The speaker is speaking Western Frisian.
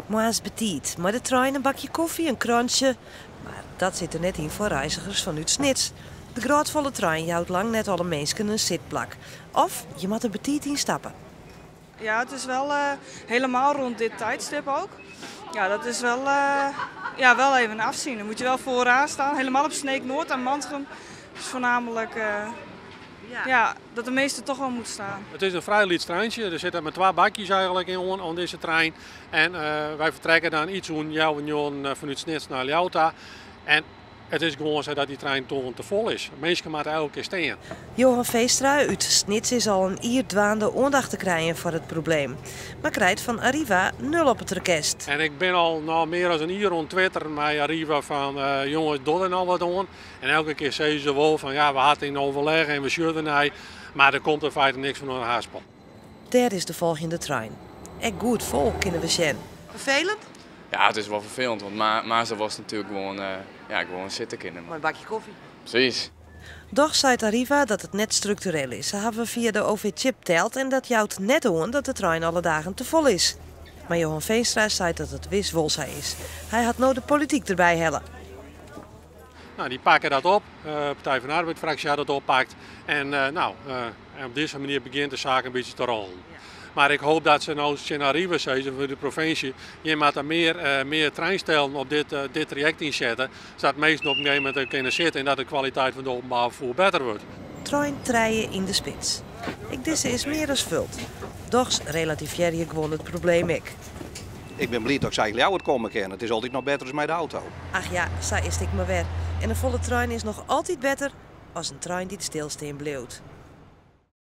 Moarns betiid, mei de trein in bakje kofje, in krantsje. Mar dat sit der net yn foar reizgers fanút Snits. De grôtfolle trein jout lang net alle minsken in sitplak. Of je moatte betiid ynstappe. Ja, het is wel helemaal rond dit tijdstip ook. Ja, dat is wel, ja, wel even afzien. Dan moet je wel vooraan staan. Helemaal op Sneek Noord en Mantgum. Dus voornamelijk ja, dat de meeste toch wel moeten staan. Het is in frij lyts treintsje. Der sitte mar twa bakjes eigentlik yn oan dizze trein. En wy fertrekke dan yts oer 8:30 fanút Snits nei Ljouwert. En it is gewoan sa dat dy trein toch te fol is. Minsken moatte elke kear stean. Johan Veestra út Snits is al in jier dwaande oandacht te krijen foar it probleem. Mar krijt fan Arriva nul op it rekest. En ik bin al no mear as in jier oan Twitter mei Arriva fan jonges, doch der no wat oan. En elke kear sizze se wol fan ja, we ha it yn overleg en we sjogge dernei. Mar der komt in feite niks fan oan de haspel. Dêr is de folgjende trein. Ek goed fol, kinne we sjen. Ferfelend? Ja, it is wol ferfelend, want moarns was natuerlik gewoan, ja, gewoan sitte kinne. Mei in bakje kofje. Presys. Dochs seit Arriva dat it net struktureel is. Se hawwe fia de OV-chip teld en dat jout net oan dat de trein alle dagen te fol is. Mar Johan Veenstra seit dat it wis wol sa is. Hy hat no de polityk derby helle. No, dy pakke dat op. De Partij van de Arbeid fraksje hat it oppakt. En no, op dizze manier begjint de saak in bytsje te rôlen. Mar ik hoopje dat se no tsjin Arriva sizze foar de provinsje, je moatte mear treinstellen op dit trajekt ynsette, sadat minsken op in gegeven momint kinne sitte en dat de kwaliteit fan it openbaar ferfier better wurdt. Trein trije yn de spits. Ek dizze is mear as fuld. Dochs relativearje gewoan it probleem ek. Ik bin bliid dat ik sa Ljouwert komme kin. It is altyd noch better as mei de auto. Ach ja, sa is it ek mar wer. En in folle trein is noch altyd better as in trein dy't stilstean bliuwt.